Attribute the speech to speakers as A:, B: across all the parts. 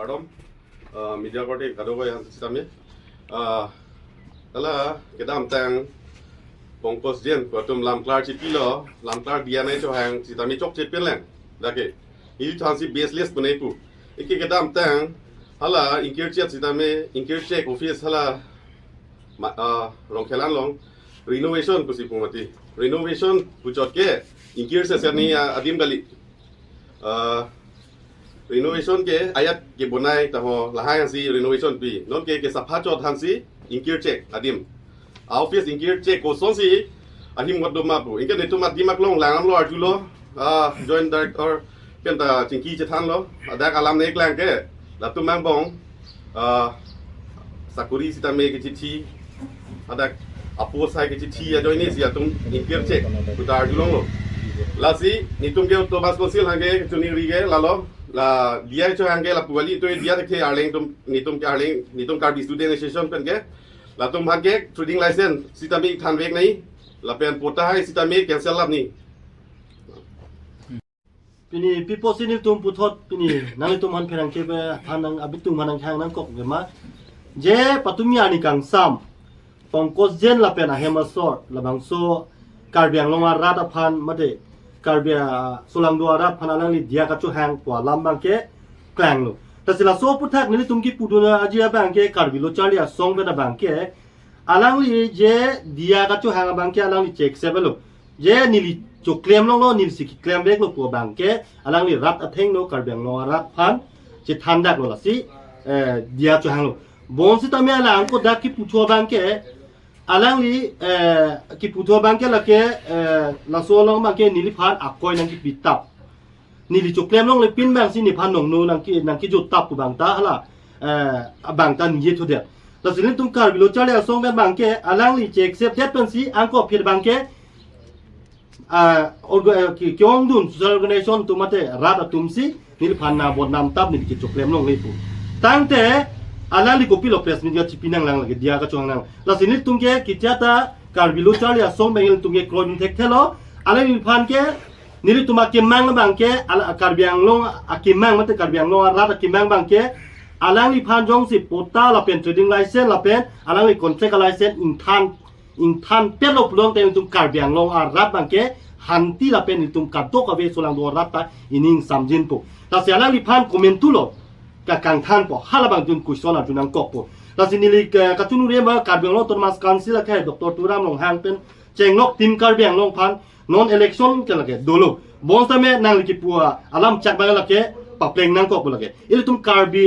A: Kardom, media korte kado ko yang sitame. Tala kedam tang pongkos jen ko tum lam klar chi pilo lam klar dia nai cho hang sitame chok chet pen leng. Dake il than si baseless bunai pu. Ikke kedam tang hala inkir chet sitame inkir check office hala rong khelan long renovation kusi pumati renovation puchot ke inkir se ni adim gali renovation ke ayat ke bonai taho lahai hansi renovation pi non ke ke sapha chot hansi inkir check adim office inkir check ko son si ahim wat doma pu inke ne tuma dimak long lang lo arjulo joint director pen ta chingki che than lo adak alam ne klang ke la tu mang bong sakuri sitame ke chithi adak apo sai ke chithi a join si atum inkir check putar julong lo la si nitum ke to bas konsil hange chuni ri ge la lo la dia cho hange la puali to dia the arleng tum nitum ke arleng nitum kar student association pen ke la tum hange trading license sitami than vek nei la pen pota hai sitami cancel lap ni.
B: Pini pipo sinil tum puthot pini nang tum han pherang ke be thanang abitum hanang khang nang kok ge ma je patumia ni kang sam pongkos jen la pen ahema sor la bang so karbiang longa rat aphan mate karbia solang do rat phan alang li dia ka chu hang kwa lam bang ke klang lo ta sila so puthak ni tum ki puduna ajia bang ke karbi lo chalia song be na bang ke alang li je dia ka chu hang bang ke alang li check se lo je nili chu claim long lo nil si ki claim bek lo ko bang ke alang li rat atheng no karbiang lo rat phan che than dak lo la si dia chu hang lo bon si ta me alang ko dak ki puthua bang ke alang li ki puthua bang ke la ke la so long bang ke nili phan akoi nang ki pitap nili chu claim long le pin bang si ni phan nong no nang ki ju tap ku bang ta hala bang ta ni ye thu de la silin tum kar bilo chale asong ben bang ke alang li check sep det pen si ang ko phir bang ke ki kyong dun social organization tumate rat atum si nil phan na bod nam tap nil ki chu claim long le pu tang te alang li kopi lo press media chipinang lang lage dia ka chuang nang la sinil tum ke kichata karbilo chali asong bengil tum ke kroi thek thelo alang nil phan ke nili tuma ke mang bang ke ala karbiang long akimang mate karbiang long rat akimang bang ke alang li phan jong si pota la pen trading license la pen alang li contract license in than pet lo pulong te tum karbiang long a rat bang ke hanti la pen tum ka do ka ve solang do rat ta ining samjin pu ta si alang li phan comment tu lo ka kang than po hala bang jun kuison a junang kok po la si nili ka chunu re ma karbiang long ton mas council ka Dr. Turam long hang pen cheng nok tim karbiang long phan non election ke lage dolo bon sa me nang li ki pua alam chak bang la ke pa pleng nang kok po lage il tum karbi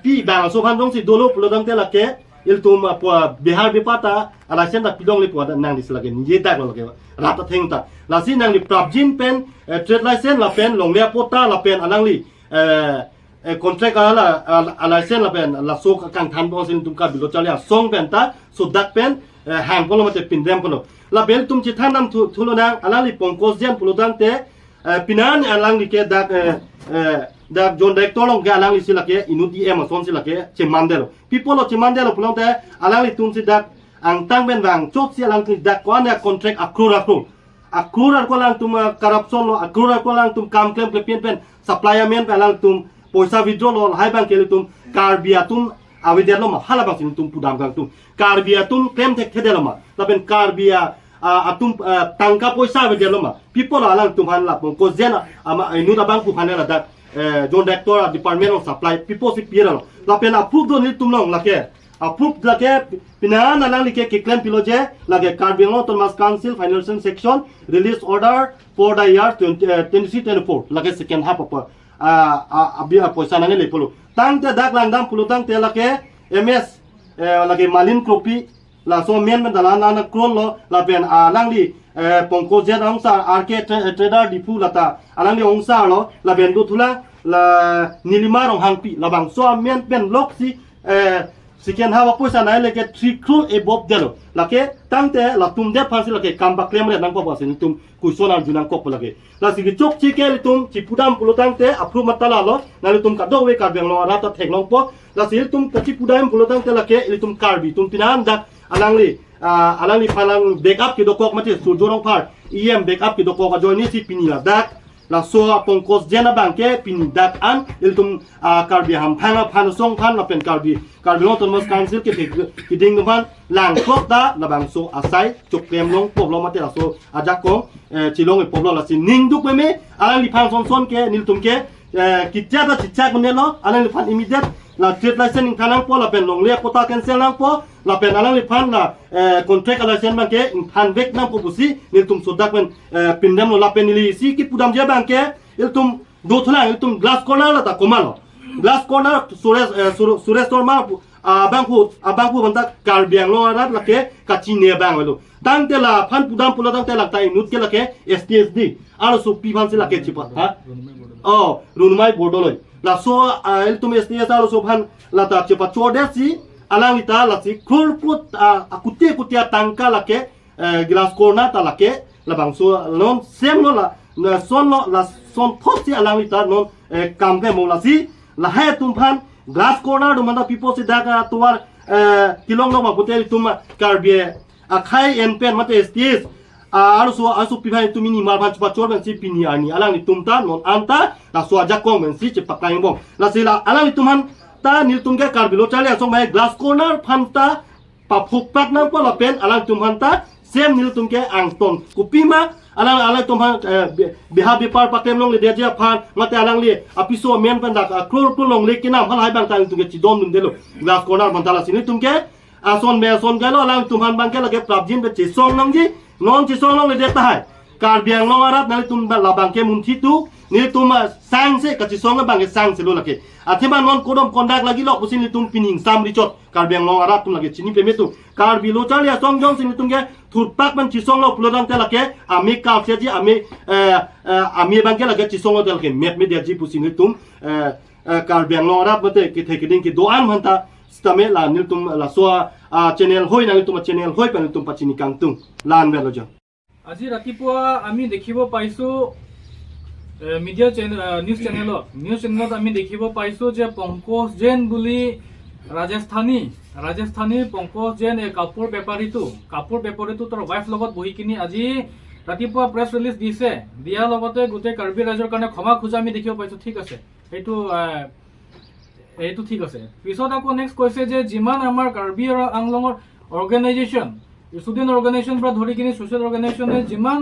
B: pi bang so phan dong si dolo pulo dang te la ke il tum pua Bihar bipata ala sen ta pidong li pua nang li lage ni ta lo lage rata theng ta la si nang li prabjin pen trade license la pen long le pota la pen alang li contract ala license la pen la so kang than bong sin tum ka bilo chalia song pen ta so dak pen hang polo mate pin rem polo la bel tum chi than nam thu thulo nang alang li pongkos jen pulo dang te pinan alang li ke dak dak jon director long ke alang li si lake inut em son si lake che mandelo people lo che mandelo pulong te alang li tum si dak ang tang ben bang chot si alang li dak ko na contract akrur akrur akrur ar ko lang tum corruption lo akrur ar ko lang tum kam claim pen pen supplier men pe alang tum poisa withdraw lo hai bang ke tum karbia tum awidel lo ma hala bang sin tum pudam kang tum karbia tum claim thek thedel ma la pen karbia atum tangka poisa awidel lo ma people alang tum han la ko zen ama inu da bang pu han la dak zone director department of supply people si pier lo la pen approve do ni tum long la ke approve la ke pinan alang like ke claim pilo je lage Karbi Autonomous Council financial section release order for the year 20 23 24 lage second half of abi poisa nange le polo tang te dak lang dam pulo tang te lake ms lage malin kropi la so men men dala na krol lo la pen a lang li pongko jet ong sa rk trader dipu lata alang li ong sa lo la ben du thula la nilima rong hangpi la bang so men pen lok si second half poisa nai leke 3 crore above delo lake tangte la tum de phansi lake kamba claim re nang ko pasin tum kuison ar junang kok lake la sigi chok chi ke tum chi pudam pulo tangte approve matala lo na tum ka do we kar beng lo rata thek long po la sil tum ka chi pudam pulo tangte lake il tum karbi tum pinan dak alang li phalang backup ki do kok mate surjo rong phar em backup ki do kok a join ni si pini la dak. La so Pongkos jena bangke pinidak an iltum Karbi ham phanga phan song phan la pen Karbi Karbi Autonomous Council ke ki ding phan lang klok ta la bang so asai choklem long problem ate la so ajak ko chilong e problem la si ning duk me alang li phan son son ke niltum ke kitya ta chicha kunne lo alang li phan immediate la trade license ing thanang po la pen long le kota cancel nang po la pen alang li phan la contract license bang ke ing phan vek nang po busi niltum sodak pen pindam lo la pen li si ki pudam je bang ke iltum do thla iltum glass corner la ta komalo glass corner Suresh Suresh Sharma abang pu banta Karbi Anglong arat la ke kachi ne bang lo tang te la phan pudam pula tang te la tai nut ke la ke STSD aro su pi phan se la ke chipa ha oh Runmai Bordoloi la so el tum STS aro so phan la ta chipa chode si alang lita la si khur put akutia kutia tangka la ke glass corner ta la ke la bang so non sem no la son no la son thot si alang lita non kam ke mo la si la he tum phan glass corner do manda people si da ka tuar kilong no ma putel tum Karbi akhai en pen mate STS aru so asu piphai tumi ni mar phan chupa chor ben si pini ani alang ni tumta non anta la so aja kong ben si che pakai bong la si la alang ni tumhan ta nil tumke Karbi lo chale asong mai glass corner phanta pa phuk pak nang po la pen alang tumhan ta sem nil tumke angton kupima alang alang tumhan biha bipar pakem long le dia ja phan mate alang li apiso men pan da kror kror long le kinam hal hai bang ta tumke chidom num delo glass corner phanta la si tumke ason me ason galo alang tumhan bang ke lage prabjin be chisong nang ji non chisong long le dia ta hai Karbi Anglong arat nali tum ba la bang ke munthi tu ni tum sang se ka chisong bang ke sang se lo lake athema non kodom kondak lagi lo pusin ni tum pining sam richot Karbi Anglong arat tum lage chini peme tu Karbi lo chal ya song jong sin tum ke thurpak man chisong lo pulodang te lake ami ka se ji ami ami bang ke lage chisong lo te lake map me dia ji pusin ni tum Karbi Anglong arat mate ke thekiding ki doan hanta stame la nil tum la soa channel hoi na tum channel hoi pa tum pachini kangtung lan belo jo।
C: আজি ৰাতিপুৱা আমি দেখিব পাইছোঁ media channel news চেনেলত আমি দেখিব পাইছোঁ যে পংকজ জৈন বুলি ৰাজস্থানী পংকজ জৈন, এই কাপোৰ বেপাৰীটো তাৰ ৱাইফ লগত বহি কিনি আজি ৰাতিপুৱা প্ৰেছ ৰিলিজ দিছে। দিয়াৰ লগতে গোটেই কাৰ্বি ৰাইজৰ কাৰণে ক্ষমা খোজা আমি দেখিব পাইছোঁ। ঠিক আছে, এইটো ঠিক আছে। পিছত আকৌ নেক্সট কৈছে যে যিমান আমাৰ কাৰ্বি আৰু আংলঙৰ অৰ্গেনাইজেশ্যন, ষ্টুডেণ্ট অৰ্গেনাইজেশ্যন পৰা ধৰি কিনি ছ'চিয়েল অৰ্গেনাইজেশ্যনে যিমান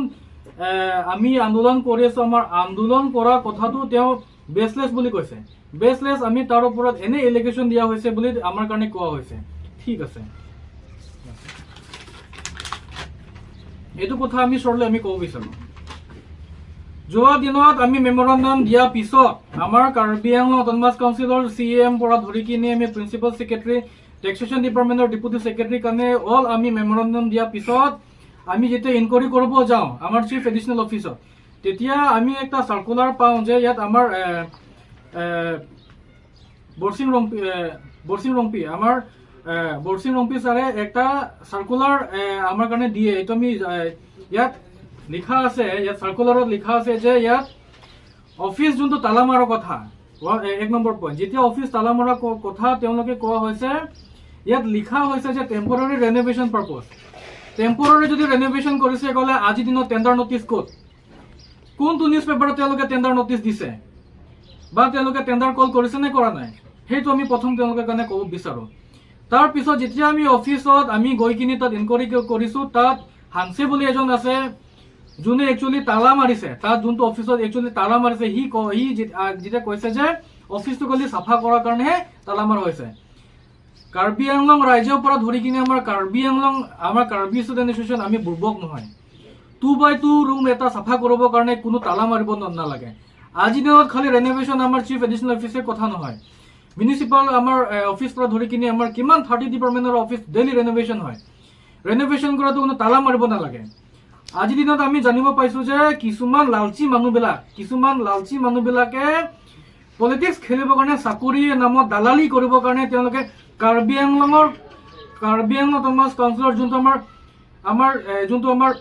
C: আমি আন্দোলন কৰি আছোঁ, আমাৰ আন্দোলন কৰা কথাটো তেওঁ বেচলেছ বুলি কৈছে। বেচলেছ আমি তাৰ ওপৰত এনে এলিগেশ্যন দিয়া হৈছে বুলি আমাৰ কাৰণে কোৱা হৈছে। ঠিক আছে, এইটো কথা আমি চৰলে আমি ক'ব বিচাৰোঁ। যোৱা দিনত আমি মেমৰেণ্ডাম দিয়াৰ পিছত আমাৰ কাৰ্বি আংলং অট'নমাছ কাউন্সিলৰ চি এম পৰা ধৰি কিনি আমি প্ৰিন্সিপাল ছেক্ৰেটাৰী, টেক্সেশ্যন ডিপাৰ্টমেণ্টৰ ডেপুটি ছেক্ৰেটাৰীৰ কাৰণে অল আমি মেমৰেণ্ডাম দিয়াৰ পিছত আমি যেতিয়া ইনকুৱাৰী কৰিব যাওঁ আমাৰ চিফ এডিশ্যনেল অফিচত, তেতিয়া আমি এটা চাৰ্কুলাৰ পাওঁ যে ইয়াত আমাৰ এ, এ, বৰচিং ৰংপি, আমাৰ বৰচিং ৰংপি ছাৰে এটা চাৰ্কুলাৰ আমাৰ কাৰণে দিয়ে। এইটো আমি ইয়াত লিখা আছে, ইয়াত চাৰ্কুলাৰত লিখা আছে যে ইয়াত অফিচ যোনটো তালা মাৰাৰ কথা, এক নম্বৰ পইণ্ট, যেতিয়া অফিচ তালা মৰা কথা তেওঁলোকে কোৱা হৈছে, ইয়াত লিখা হৈছে যে টেম্পৰাৰী ৰেনোভেশ্যন পাৰ্পজ। টেম্পৰাৰী যদি ৰেনোভেশ্যন কৰিছে ক'লে আজিৰ দিনত টেণ্ডাৰ নটিচ ক'ত? কোনটো নিউজ পেপাৰত তেওঁলোকে টেণ্ডাৰ নটিচ দিছে বা তেওঁলোকে টেণ্ডাৰ কল কৰিছে নে কৰা নাই, সেইটো আমি প্ৰথম তেওঁলোকৰ কাৰণে ক'ব বিচাৰোঁ। তাৰপিছত যেতিয়া আমি অফিচত আমি গৈ কিনি তাত ইনকুৱাৰী কৰিছোঁ, তাত হানছে বুলি এজন আছে যোনে একচুৱেলি তালা মাৰিছে। তাত যোনটো অফিচত একচুৱেলি তালা মাৰিছে, সি যেতিয়া কৈছে যে অফিচটো খালি চাফা কৰাৰ কাৰণেহে তালা মাৰা হৈছে। কাৰ্বি আংলং ৰাজ্যৰ পৰা ধৰি কিনি আমাৰ কাৰ্বি আংলং, আমাৰ কাৰ্বি ষ্টুডেণ্ট এছ'চিয়েশ্যন, আমি বুৰ্বক নহয়। 2x2 room এটা চাফা কৰিবৰ কাৰণে কোনো তালা মাৰিব নালাগে। আজিৰ দিনত খালি ৰেনোভেশ্যন আমাৰ চিফ এডিশ্যনেল অফিচৰ কথা নহয়, মিউনিচিপাল আমাৰ অফিচ পৰা ধৰি কিনি আমাৰ কিমান 30 ডিপাৰ্টমেণ্টৰ অফিচ ডেইলি ৰেনোভেশ্যন হয়। ৰেনোভেশ্যন কৰাটো কোনো তালা মাৰিব নালাগে। আজিৰ দিনত আমি জানিব পাইছোঁ যে কিছুমান লালচি মানুহবিলাকে পলিটিক্স খেলিবৰ কাৰণে, চাকৰিৰ নামত দালালি কৰিবৰ কাৰণে তেওঁলোকে কাৰ্বি আংলং অট'নমাছ কাউন্সিলৰ যোনটো আমাৰ যোনটো আমাৰ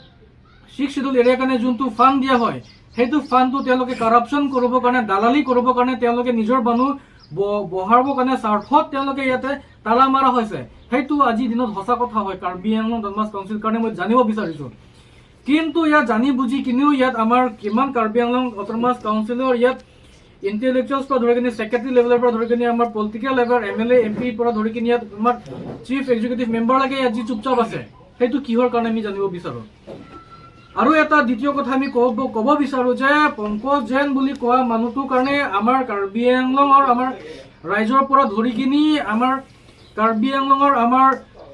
C: ছিক্স চিডিউল এৰিয়াৰ কাৰণে যোনটো ফাণ্ড দিয়া হয়, সেইটো ফাণ্ডটো তেওঁলোকে কাৰাপশ্যন কৰিবৰ কাৰণে, দালালি কৰিবৰ কাৰণে, তেওঁলোকে নিজৰ মানুহ বঢ়াবৰ কাৰণে স্বাৰ্থত তেওঁলোকে ইয়াতে তালা মাৰা হৈছে। সেইটো আজিৰ দিনত সঁচা কথা হয়। কাৰ্বি আংলং অট'নমাছ কাউন্সিল কাৰণে মই জানিব বিচাৰিছোঁ। কিন্তু ইয়াত জানি বুজি কিনিও ইয়াত আমাৰ কিমান কাৰ্বি আংলং অট'নমাছ কাউন্সিলৰ ইয়াত ইণ্টেলেকচুৱেলছ পৰা ধৰি কিনি, ছেক্ৰেটাৰী লেভেলৰ পৰা ধৰি কিনি, আমাৰ পলিটিকেল লেভেল, এমএলএ, এমপিৰ পৰা ধৰি কিনি ইয়াত আমাৰ চিফ এক্সিকিউটিভ মেম্বাৰলৈকে ইয়াত যি চুপচাপ আছে, সেইটো কিহৰ কাৰণে আমি জানিব বিচাৰোঁ। আৰু এটা দ্বিতীয় কথা আমি ক'ব বিচাৰোঁ যে পংকজ জৈন বুলি কোৱা মানুহটোৰ কাৰণে আমাৰ কাৰ্বি আংলঙৰ আমাৰ ৰাইজৰ পৰা ধৰি কিনি, আমাৰ কাৰ্বি আংলঙৰ আমাৰ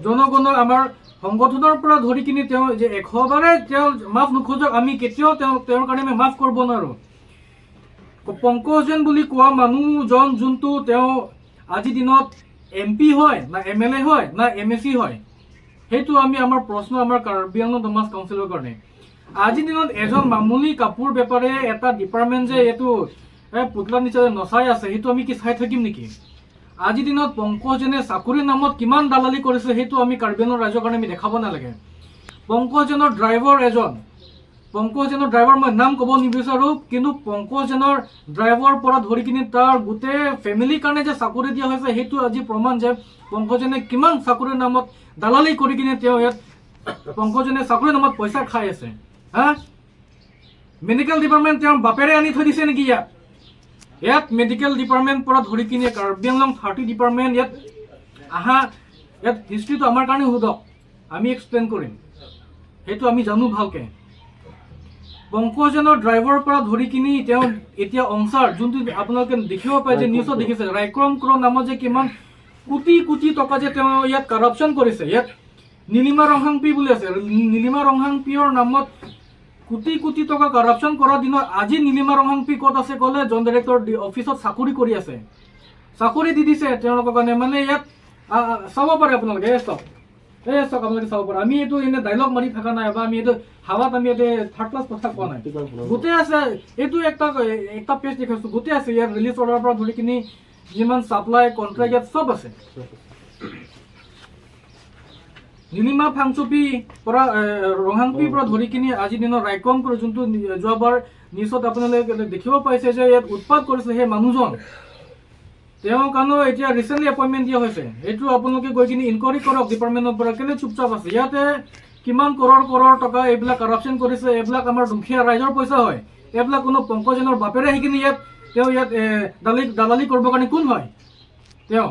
C: জনগণৰ, আমাৰ সংগঠনৰ পৰা ধৰি কিনি তেওঁ যে 100 বাৰে তেওঁ মাফ নোখোজক, আমি কেতিয়াও তেওঁৰ কাৰণে আমি মাফ কৰিব নোৱাৰোঁ। পংকজ জৈন বুলি কোৱা মানুহজন যোনটো তেওঁ আজিৰ দিনত এমপি হয় না এমএলএ হয় না এমএচি হয়, সেইটো আমি আমাৰ প্ৰশ্ন আমাৰ কাৰ্বি আংলং অট'নমাছ কাউন্সিলৰ কাৰণে। আজিৰ দিনত এজন মামুলি কাপোৰ বেপাৰীয়ে এটা ডিপাৰ্টমেণ্ট যে এইটো পুতলা নিচিনা নচাই আছে, সেইটো আমি কি চাই থাকিম নেকি? আজিৰ দিনত পংকজ জৈনে চাকৰিৰ নামত কিমান দালালি কৰিছে, সেইটো আমি কাৰ্বি আংলং ৰাইজৰ কাৰণে আমি দেখাব নালাগে। পংকজ জৈনৰ ড্ৰাইভাৰ এজন, পংকজ জৈনৰ ড্ৰাইভাৰ মই নাম ক'ব নিবিচাৰোঁ, কিন্তু পংকজ জৈনৰ ড্ৰাইভাৰ পৰা ধৰি কিনি তাৰ গোটেই ফেমিলিৰ কাৰণে যে চাকৰি দিয়া হৈছে, সেইটো আজি প্ৰমাণ যে পংকজ জৈনে কিমান চাকৰিৰ নামত দালালি কৰি কিনে তেওঁ ইয়াত পংকজ জৈনে চাকৰিৰ নামত পইচা খাই আছে। হা, মেডিকেল ডিপাৰ্টমেণ্ট তেওঁৰ বাপেৰে আনি থৈ দিছে নেকি ইয়াত? ইয়াত মেডিকেল ডিপাৰ্টমেণ্ট পৰা ধৰি কিনে কাৰ্বি আংলং 30 ডিপাৰ্টমেণ্ট ইয়াত আহা, ইয়াত হিষ্ট্ৰীটো আমাৰ কাৰণে সোধক, আমি এক্সপ্লেইন কৰিম। সেইটো আমি জানো ভালকে। পংকজনৰ ড্ৰাইভাৰৰ পৰা ধৰি কিনি তেওঁ এতিয়া অংচাৰ যোনটো আপোনালোকে দেখিব পায় যে নিউজত দেখিছে, ৰাইক্ৰম ক্ৰ নামত যে কিমান কোটি কোটি টকা যে তেওঁ ইয়াত কাৰাপশ্যন কৰিছে। ইয়াত নীলিমা ৰংহাংপি বুলি আছে, নীলিমা ৰংহাংপিৰ নামত কোটি কোটি টকা কাৰাপশ্যন কৰা দিনত আজি নীলিমা ৰংহাংপি ক'ত আছে ক'লে জইণ্ট ডাইৰেক্টৰ অফিচত চাকৰি কৰি আছে, চাকৰি দি দিছে তেওঁলোকৰ কাৰণে। মানে ইয়াত আ, আ, চাব পাৰে আপোনালোকে, এই চাওক, এই চাওক, আপোনালোকে চাব পাৰে। আমি এইটো এনে ডাইলগ মাৰি থকা নাই বা আমি এইটো হাৱাত আমি ইয়াতে থাৰ্ড ক্লাছ কথা কোৱা নাই। গোটেই আছে, এইটো একটা একটা পেজ দেখাইছো, গোটেই আছে ইয়াত। ৰিলিজ অৰ্ডাৰৰ পৰা ধৰি কিনি যিমান ছাপ্লাই কণ্ট্ৰেক্ট ইয়াত চব আছে। নীলিমা ফাংচুপি পৰা ৰংহাংপিৰ পৰা ধৰি কিনি আজিৰ দিনত ৰাইকম কৰি যোনটো যোৱাবাৰ নিউজত আপোনালোকে দেখিব পাইছে যে ইয়াত উৎপাত কৰিছে, সেই মানুহজন তেওঁ কাৰণেও এতিয়া ৰিচেণ্টলি এপইণ্টমেণ্ট দিয়া হৈছে। এইটো আপোনালোকে গৈ কিনি ইনকুৱাৰী কৰক ডিপাৰ্টমেণ্টৰ পৰা, কেলৈ চুপচাপ আছে? ইয়াতে কিমান কৰোৰ কৰোৰ টকা এইবিলাক কাৰাপশ্যন কৰিছে। এইবিলাক আমাৰ দুখীয়া ৰাইজৰ পইচা হয়। এইবিলাক কোনো পংকজনৰ বাপেৰে সেইখিনি ইয়াত তেওঁ ইয়াত দালালি কৰিবৰ কাৰণে কোন হয় তেওঁ?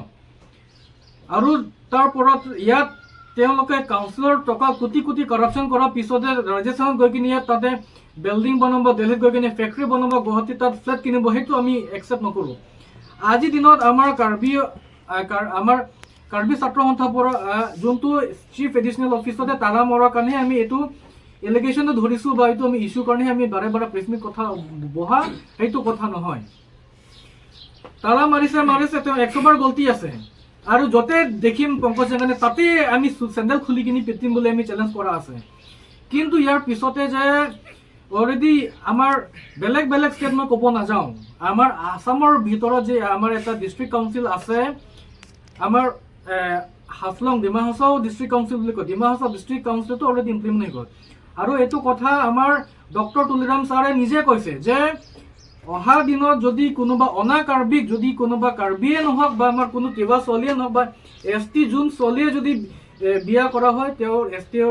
C: আৰু তাৰ পৰত ইয়াত তেওঁলোকে কাউন্সিলৰ টকা কোটি কোটি কাৰাপশ্যন কৰাৰ পিছতে ৰাজস্থানত গৈ কিনি ইয়াত তাতে বিল্ডিং বনাব, দিল্লীত গৈ কিনি ফেক্টৰী বনাব, গুৱাহাটীত তাত ফ্লেট কিনিব, সেইটো আমি একচেপ্ট নকৰোঁ। আজিৰ দিনত আমাৰ কাৰ্বি ছাত্ৰ সন্থাৰ পৰা যোনটো চিফ এডিচনেল অফিচতে তালা মৰাৰ কাৰণে আমি এইটো এলিগেশ্যনটো ধৰিছোঁ বা এইটো আমি ইছ্যু কাৰণেহে আমি বাৰে বাৰে প্ৰেছ মিট কথা বহা, সেইটো কথা নহয়। তালা মাৰিছে মাৰিছে, তেওঁ 100 বাৰ গলতি আছে। আৰু য'তে দেখিম পংকজ জেগানে, তাতে আমি চেণ্ডেল খুলি কিনি পিটিম বুলি আমি চেলেঞ্জ কৰা আছে। কিন্তু ইয়াৰ পিছতে যে অলৰেডি আমাৰ বেলেগ বেলেগ ষ্টেট মই ক'ব নাযাওঁ, আমাৰ আছামৰ ভিতৰত যে আমাৰ এটা ডিষ্ট্ৰিক্ট কাউন্সিল আছে, আমাৰ হাফলং ডিমা হাছাও ডিষ্ট্ৰিক্ট কাউন্সিল বুলি কয়, ডিমা হাছাও ডিষ্ট্ৰিক্ট কাউন্সিলটো অলৰেডি ইমপ্লিমেণ্ট হৈ গ'ল। আৰু এইটো কথা আমাৰ ডক্টৰ তুলিৰাম ছাৰে নিজে কৈছে যে অহা দিনত যদি কোনোবা অনা কাৰ্বিক, যদি কোনোবা কাৰ্বিয়ে নহওক বা আমাৰ কোনো তিৱা ছোৱালীয়ে নহওক বা এছ টি যোন ছোৱালীয়ে যদি বিয়া কৰা হয়, তেওঁৰ এছ টিৰ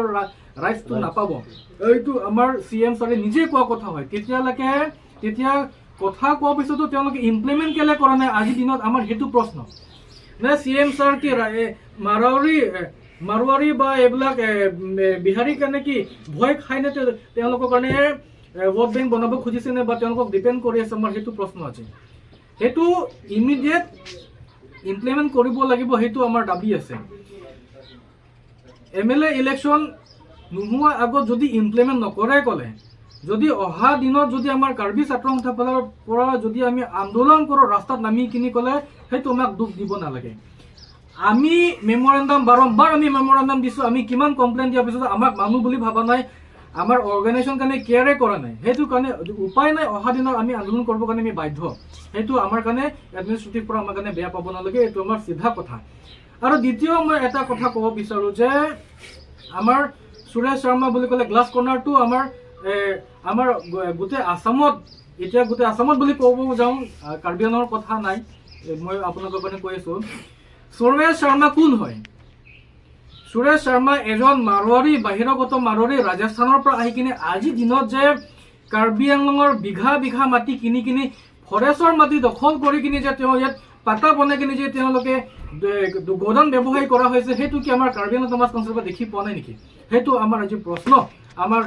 C: ৰাইটছটো নাপাব। এইটো আমাৰ চি এম ছাৰে নিজে কোৱা কথা হয়। তেতিয়ালৈকে তেতিয়া কথা কোৱাৰ পিছতো তেওঁলোকে ইমপ্লিমেণ্ট কেলে কৰা নাই আজিৰ দিনত, আমাৰ সেইটো প্ৰশ্ন নে? চি এম ছাৰ কি মাৰোৱাৰী বা এইবিলাক বিহাৰীৰ কাৰণে কি ভয় খাই নে তেওঁলোকৰ কাৰণে ভোট বেংক বনাব খুজিছে নে বা তেওঁলোকক ডিপেণ্ড কৰি আছে, আমাৰ সেইটো প্ৰশ্ন আছে। সেইটো ইমিডিয়েট ইমপ্লিমেণ্ট কৰিব লাগিব, সেইটো আমাৰ দাবী আছে। এমএলএ ইলেকশ্যন নোহোৱাৰ আগত যদি ইমপ্লিমেণ্ট নকৰে ক'লে, যদি অহা দিনত যদি আমাৰ কাৰ্বি ছাত্ৰ সন্থাৰ ফালৰ পৰা যদি আমি আন্দোলন কৰোঁ ৰাস্তাত নামি কিনি ক'লে, সেইটো আমাক দুখ দিব নালাগে। আমি মেমৰেণ্ডাম বাৰম্বাৰ আমি মেমৰেণ্ডাম দিছোঁ, আমি কিমান কমপ্লেইন দিয়াৰ পিছত আমাক মানুহ বুলি ভবা নাই, আমাৰ অৰ্গেনাইজেশ্যন কাৰণে কেয়াৰে কৰা নাই। সেইটো কাৰণে উপায় নাই, অহা দিনত আমি আন্দোলন কৰিবৰ কাৰণে আমি বাধ্য। সেইটো আমাৰ কাৰণে এডমিনিষ্ট্ৰেটিভ পৰা আমাৰ কাৰণে বেয়া পাব নালাগে, এইটো আমাৰ চিধা কথা। আৰু দ্বিতীয় মই এটা কথা ক'ব বিচাৰোঁ যে আমাৰ সুৰেশ শৰ্মা বুলি ক'লে গ্লাছ কৰ্ণাৰটো আমাৰ গোটেই আছামত, এতিয়া গোটেই আছামত বুলি ক'ব যাওঁ, কাৰ্বি আংলঙৰ কথা নাই, মই আপোনালোকৰ কাৰণে কৈ আছোঁ। সুৰেশ শৰ্মা কোন হয়? সুৰেশ শৰ্মা এজন মাৰোৱাৰী, বাহিৰাগত মাৰোৱাৰী, ৰাজস্থানৰ পৰা আহি কিনে আজিৰ দিনত যে কাৰ্বি আংলঙৰ বিঘা বিঘা মাটি কিনি কিনি, ফৰেষ্টৰ মাটি দখল কৰি কিনি যে তেওঁ ইয়াত পাতা বনাই কিনি যে তেওঁলোকে গোদাম ব্যৱসায় কৰা হৈছে, সেইটো কি আমাৰ কাৰ্বি আংলং অট'নমাছ কাউন্সিলৰ পৰা দেখি পোৱা নাই নেকি? সেইটো আমাৰ আজি প্ৰশ্ন আমাৰ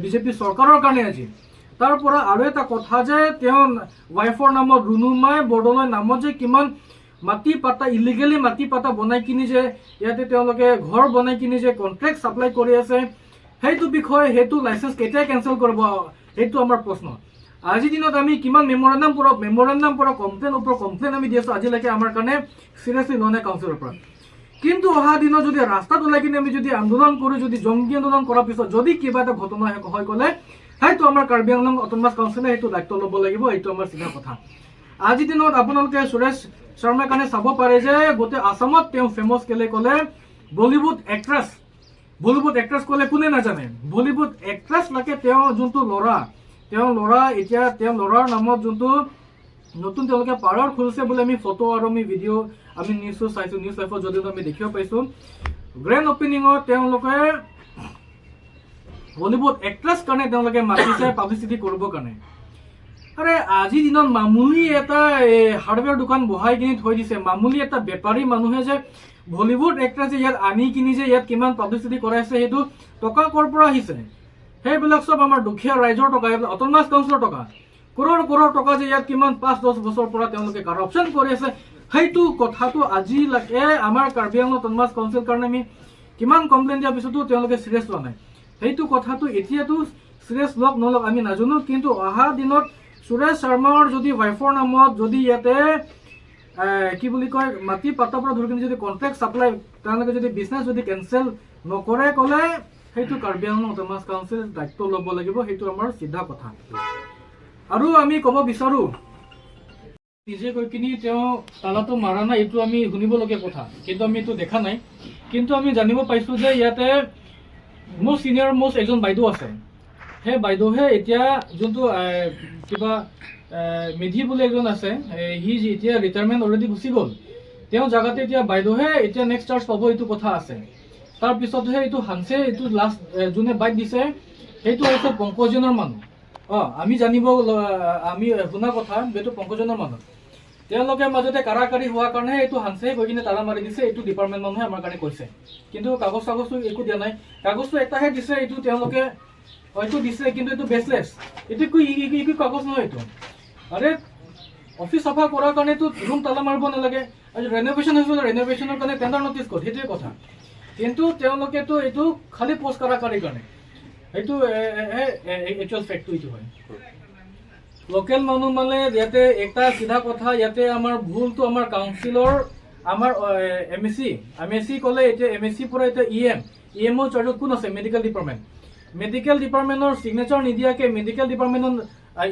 C: বিজেপি চৰকাৰৰ কাৰণে আজি। তাৰ পৰা আৰু এটা কথা যে তেওঁ ৱাইফৰ নামত, ৰুণুমাই বৰদলৈ নামত যে কিমান মাটি পাতা, ইলিগেলি মাটি পাতা বনাই কিনি যে ইয়াতে তেওঁলোকে ঘৰ বনাই কিনি যে কণ্ট্ৰেক্ট ছাপ্লাই কৰি আছে, সেইটো বিষয়ে, সেইটো লাইচেঞ্চ কেতিয়া কেঞ্চেল কৰিব, সেইটো আমাৰ প্ৰশ্ন। আজিৰ দিনত আমি কিমান মেমৰেণ্ডাম পৰা কমপ্লেইন ওপৰত কমপ্লেইন আমি দি আছোঁ, আজিলৈকে আমাৰ কাৰণে চিৰিয়াছলি লোৱা নাই কাউন্সিলৰ পৰা। কিন্তু অহা দিনত যদি ৰাস্তাত ওলাই কিনে আমি যদি আন্দোলন কৰোঁ, যদি জংগী আন্দোলন কৰাৰ পিছত যদি কিবা এটা ঘটনা হৈ গ'লে, সেইটো আমাৰ কাৰ্বি আংলং অট'নমাছ কাউন্সিলে সেইটো দায়িত্ব ল'ব লাগিব। এইটো আমাৰ চিধা কথা। আজিৰ দিনত আপোনালোকে সুৰেশ শৰ্মাৰ কাৰণে চাব পাৰে যে গোটেই আছামত তেওঁ ফেমাছ। কেলে ক'লে বলিউড এক্ট্ৰেছ, বলিউড এক্ট্ৰেছ ক'লে কোনে নাজানে? বলিউড এক্ট্ৰেছ লাগে তেওঁ যোনটো ল'ৰা, তেওঁ ল'ৰা এতিয়া তেওঁ ল'ৰাৰ নামত যোনটো নতুন তেওঁলোকে পাৰ্লাৰ খুলিছে বুলি আমি ফটো আৰু আমি ভিডিঅ' আমি নিউজো চাইছোঁ, নিউজ লাইফত যদিও আমি দেখিব পাইছোঁ। গ্ৰেণ্ড অপেনিঙত তেওঁলোকে বলিউড এক্ট্ৰেছ কাৰণে তেওঁলোকে মাতিছে পাব্লিচিটি কৰিবৰ কাৰণে। আৰে, আজিৰ দিনত মামুলি এটা হাৰ্ডৱেৰ দোকান বহাই কিনি থৈ দিছে, মামুলি এটা বেপাৰী মানুহে যে বলিউড এক্ট্ৰেছ যে ইয়াত আনি কিনি যে ইয়াত কিমান পাব্লিচিটি কৰাইছে, সেইটো টকা ক'ৰ পৰা আহিছে? সেইবিলাক চব আমাৰ দুখীয়া ৰাইজৰ টকা, এইবিলাক অট'নমাছ কাউন্সিলৰ টকা। কৰোৰ কৰোৰ টকা যে ইয়াত কিমান 5-10 বছৰৰ পৰা তেওঁলোকে কাৰাপশ্যন কৰি আছে, সেইটো কথাটো আজিলৈকে আমাৰ কাৰ্বি আংলং অট'নমাছ কাউন্সিল কাৰণে আমি কিমান কমপ্লেইন দিয়াৰ পিছতো তেওঁলোকে চিৰিয়াছ লোৱা নাই। সেইটো কথাটো এতিয়াতো চিৰিয়াছ লওক নলওক আমি নাজানো, কিন্তু অহা দিনত সুৰেশ শৰ্মাৰ যদি ৱাইফৰ নামত যদি ইয়াতে কি বুলি কয়, মাটি পাতাৰ পৰা ধৰি কিনে যদি কণ্ট্ৰেক্ট ছাপ্লাই, তেওঁলোকে যদি বিজনেছ যদি কেঞ্চেল নকৰে ক'লে, সেইটো কাৰ্বি আংলং অট'নমাছ কাউন্সিল দায়িত্ব ল'ব লাগিব। সেইটো আমাৰ চিধা কথা। আৰু আমি ক'ব বিচাৰোঁ, নিজে গৈ কিনি তেওঁ তালাটো মাৰা নাই, এইটো আমি শুনিবলগীয়া কথা, কিন্তু আমি এইটো দেখা নাই। কিন্তু আমি জানিব পাইছোঁ যে ইয়াতে মোৰ চিনিয়ৰ মোষ্ট এজন বাইদেউ আছে, সেই বাইদেউহে এতিয়া যোনটো কিবা মেধি বুলি এজন আছে, সি এতিয়া ৰিটায়াৰমেণ্ট অলৰেডি গুচি গ'ল। তেওঁ জেগাতে এতিয়া বাইদেউহে এতিয়া নেক্সট চাৰ্জ পাব, এইটো কথা আছে। তাৰপিছতহে এইটো হানছে, এইটো লাষ্ট যোনে বাইট দিছে, সেইটো হৈছে পংকজনৰ মানুহ। অঁ, আমি জানিব আমি শুনা কথা, এইটো পংকজনৰ মানুহ। তেওঁলোকে মাজতে কাৰাকাৰি হোৱাৰ কাৰণে এইটো হানছে গৈ কিনে তালা মাৰি দিছে, এইটো ডিপাৰ্টমেণ্ট মানুহে আমাৰ কাৰণে কৈছে। কিন্তু কাগজটো একো দিয়া নাই। কাগজটো এটাহে দিছে, এইটো তেওঁলোকে হয়তো দিছে, কিন্তু এইটো বেচলেছ। এইটো একো কাগজ নহয় এইটো। আৰে, অফিচ চাফা কৰাৰ কাৰণেতো ৰুম তালা মাৰিব নালাগে। আৰু ৰেন'ভেশ্যন হৈছিল, ৰেন'ভেশ্যনৰ কাৰণে টেণ্ডাৰ নটিচ ক'ত? সেইটোৱে কথা। কিন্তু তেওঁলোকেতো এইটো খালি পষ্ট কাৰাকাৰিৰ কাৰণে, সেইটো একচুৱেল ফেক্টটো এইটো হয়। লোকেল মানুহ মানে ইয়াতে এটা চিধা কথা, ইয়াতে আমাৰ ভুলটো আমাৰ কাউন্সিলৰ, আমাৰ M A C, M A C ক'লে এতিয়া এম এ চিৰ পৰা এতিয়া ই এম, ই এমৰ চাৰ্জত কোন আছে? Medical department. Medical ডিপাৰ্টমেণ্টৰ ছিগনেচাৰ নিদিয়াকে, মেডিকেল ডিপাৰ্টমেণ্টত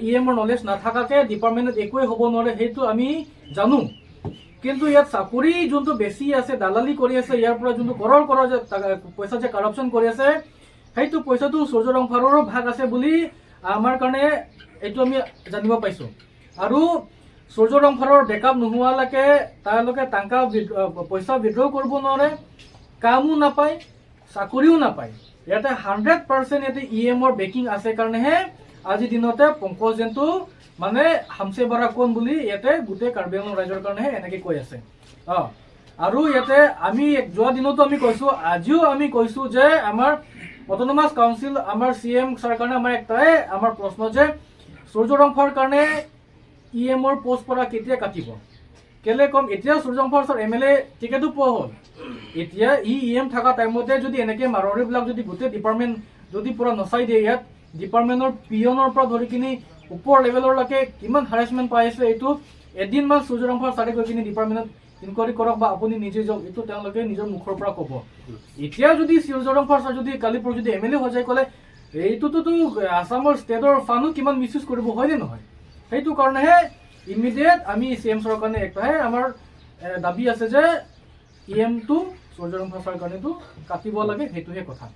C: ই এমৰ নলেজ নাথাকাকে ডিপাৰ্টমেণ্টত একোৱেই হ'ব নোৱাৰে, সেইটো আমি জানো। কিন্তু ইয়াত চাকৰি যোনটো বেছি আছে, দালালি কৰি আছে, ইয়াৰ পৰা যোনটো কৰোৰ কৰোৰ যে পইচা যে কাৰাপশ্যন কৰি আছে, সেইটো পইচাটো সূৰ্য ৰংফাৰৰো ভাগ আছে বুলি আমাৰ কাৰণে এইটো আমি জানিব পাইছোঁ। আৰু সূৰ্য ৰংফাৰৰ বেকআপ নোহোৱালৈকে তেওঁলোকে টাকা পইচা উইড্ৰ কৰিব নোৱাৰে, কামো নাপায়, চাকৰিও নাপায়। ইয়াতে 100% ইয়াতে ই এমৰ বেকিং আছে কাৰণেহে আজিৰ দিনতে পংকজ জেনটো মানে हमसे बड़ा कौन বুলি ইয়াতে গোটেই কাৰ্বি আংলং ৰাইজৰ কাৰণেহে এনেকৈ কৈ আছে। অঁ, আৰু ইয়াতে আমি যোৱা দিনতো আমি কৈছোঁ, আজিও আমি কৈছোঁ যে আমাৰ অট'নমাছ কাউন্সিল, আমাৰ চি এম ছাৰ কাৰণে আমাৰ একটাই আমাৰ প্ৰশ্ন যে সূৰ্য ৰংফাৰ কাৰণে ই এমৰ পষ্ট পৰা কেতিয়া কাটিব? কেলে ক'ম, এতিয়া সূৰ্য ৰংফাৰ ছাৰ এম এল এ টিকেটো পোৱা হ'ল। এতিয়া ই ই এম থকা টাইমতে যদি এনেকৈ মাৰোৱাৰীবিলাক যদি গোটেই ডিপাৰ্টমেণ্ট যদি পূৰা নচাই দিয়ে, ইয়াত ডিপাৰ্টমেণ্টৰ পিয়নৰ পৰা ধৰি কিনি ওপৰ লেভেললৈকে কিমান হাৰাচমেণ্ট পাই আছে, এইটো এদিনমান সূৰ্য ৰংফাৰ ছাৰে গৈ কিনি ডিপাৰ্টমেণ্টত ইনকুৱাৰী কৰক বা আপুনি নিজে যাওক, এইটো তেওঁলোকে নিজৰ মুখৰ পৰা ক'ব। এতিয়া যদি সূৰ্য ৰংফাৰ ছাৰ যদি কালি পৰহি যদি এম এল এ হৈ যায় ক'লে, এইটোতো আছামৰ ষ্টেটৰ ফাণ্ডো কিমান মিছ ইউজ কৰিব, হয়নে নহয়? সেইটো কাৰণেহে ইমিডিয়েট আমি চি এম ছাৰৰ কাৰণে একটাহে আমাৰ দাবী আছে যে ই এমটো সূৰ্য ৰংফাৰ ছাৰৰ কাৰণেতো কাটিব লাগে, সেইটোহে কথা।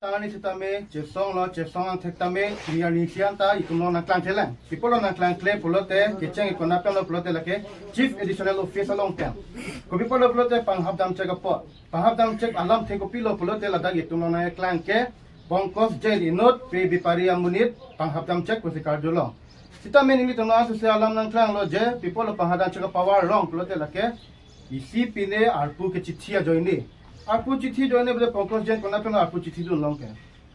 B: Tani sitame chesong lo chesong ang thektame niya ni sian ta itumlo na klang thelang pipolo na klang kle pulote kecheng ikona pelo pulote lake chief additional officer long pen ko pipolo pulote panghap dam check po panghap dam check alam the ko pilo pulote ladak itumlo na klang ke bongkos jail inot pe bipari amunit panghap dam check pusi karjulo sitame nili tumlo asu se alam nang klang lo je pipolo panghap dam check power long pulote lake isi pine arpu ke chithia joini arpu চিঠি জয়নে বোলে পংকজ জৈন কোনা PAN আৰপু চিঠি দুন লংকে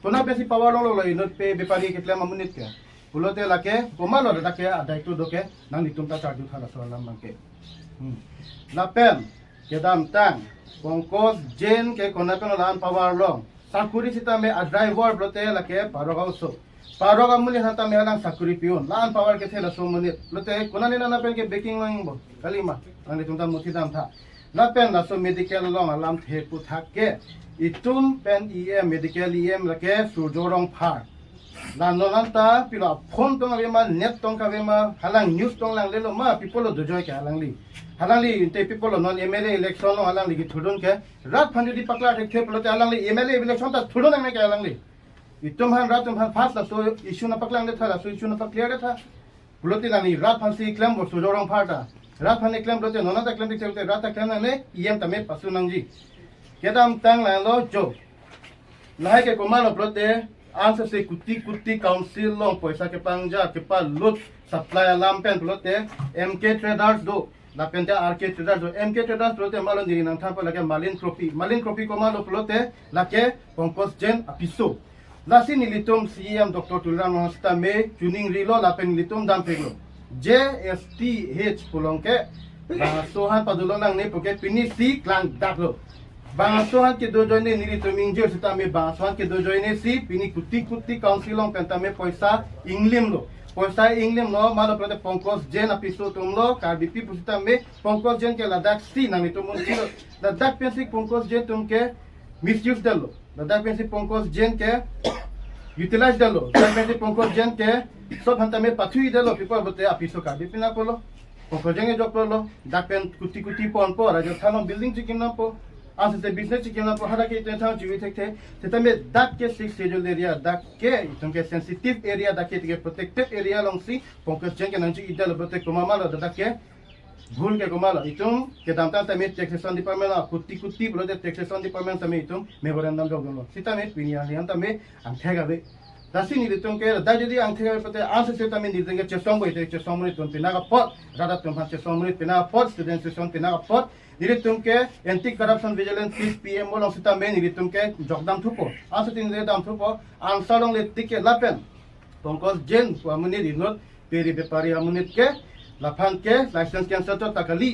B: কোনা বেছি power লং লয় ইনত pay বেপাৰী কেটলে মামুনিত কে ফুলতে লাকে কমাল তাকে দায়িত্ব দকে নাং নিতুম তা চাৰ্জু থালা সলাম মাংকে লাপেন কেদাম টাং পংকজ জৈন কে কোনা পেন লান পাৱাৰ লং চাকুৰি চিতামে ড্ৰাইভাৰ ব্ৰতে লাকে পাৰগাঁও চৌ পাৰগাঁও বুলি হাতা মেলাং চাকুৰি পিয়ন লান পাৱাৰ কে থেলা চৌমনিত ব্ৰতে কোনা নিনা নাপেন কে বেকিং লং কালিমা নাং নিতুম তা মুঠি দাম থা lapen laso medical long alam the pu thake itum pen em medical em lake surjorong phar la nolanta pilo phone tong ave ma net tong ka ma halang news tong lang lelo ma people do joy ke halang li halang li te people non MLA election long halang li ki thudun ke rat phan di pakla thek the pilo te halang li MLA election ta thudun ang ne ke halang li itum han rat tum han fast la so issue na paklang le tha la so issue na pa clear tha puloti la ni rat phan si claim bo surjorong phar ta rat phane claim rote nona ta claim dikte rat ta claim ne em tame pasu nangji kedam tang la lo jo lahai ke komalo prote answer se kuti kuti council long paisa ke pangja ke pa lut supply alam pen prote MK traders do la pente RK traders do MK traders prote malon diri nang thampa lake malin trophy komalo prote lake Pankaj Jain apiso lasi nilitum CM Dr. Tuliram Mahasta me tuning rilo la pen nilitum dam peglo JSTH pulongke Sohan padulong ne poke pini si klang daklo Bangsohan ke dojoine nili tumingje sita me Bangsohan ke dojoine si pini kuti kuti councilong penta me poisa inglim lo poisa inglim lo malo prote Pankaj Jain apiso tumlo karbipi pusita me Pankaj Jain ke Ladakh si nami tumun si Ladakh pensi Pankaj Jain tumke misuse dalo Ladakh pensi Pankaj Jain ke utilize dalo Ladakh pensi Pankaj Jain ke সব হান্তামে পাথুই দিলো পিপল বতে আপিসো কাবি পিনা পলো পঙ্কজেঙ্গে job পলো ডাকপেন কুটি কুটি পন পো Rajasthan building চিকিম না পো আসে বিজনেস চিকিম না পো হারা কে ইতে থাও জিবি থাকতে তেতামে ডাক কে সিক্স शेड्यूल এরিয়া ডাক কে ইতমকে সেন্সিটিভ এরিয়া ডাক কে প্রোটেক্টেড এরিয়া লংসি পঙ্কজ জেঙ্গে নানজি ইদাল বতে কমামালো ডাক কে ভুল কে কমালো ইতুম কে দামতা তামে টেক্সেশন ডিপার্টমেন্ট কুটি কুটি বলতে টেক্সেশন ডিপার্টমেন্ট তামে ইতুম মেমোরেন্ডাম জব গলো সিতামে Pinia লিয়ান তামে আংথেগাবে dasi ni tum ke da jadi ang thega pate ansa se tami ni denge chesong boi te chesong ni tum pina ka pot rada tum han chesong ni pina pot student session pina ka pot ni tum ke anti corruption vigilance police PM long sita me ni tum ke jogdam thupo ansa tin le dam thupo answer long le tike lapen Pankaj Jain amuni rinot peri bepari amunit ke lafan ke license cancel to takali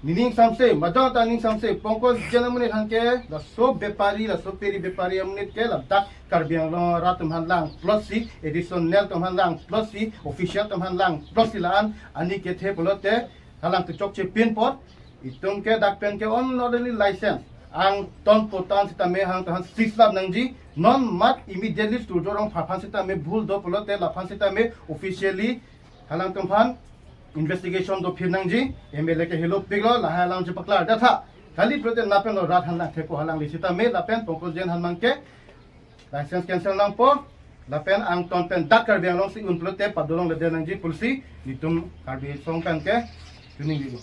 B: nining samse madang ta ning samse Pankaj Jain amunit hanke la sob bepari la sob peri bepari amunit ke la dak Karbi Anglong rat tum han lang plus si additional tum han lang plus si official tum han lang plus si laan ani ke the bolote halang tu chok che pin pot itum ke dak pen ke on orderly license ang ton potan sita me hang tahan six lab nangji non mat immediately studio rong phaphan sita me bhul do polote lafan sita me officially halang tum phan investigation do phir nangji MLA ke hello piglo laha lang che pakla datha khali prote napen rat han lang thepo halang li sita me lapen Pankaj Jain han mangke license cancel lang po lapen ang ton pen dak karbi ang long si un plote padulong le nangji pulsi nitum karbi song pen ke tuning ligo.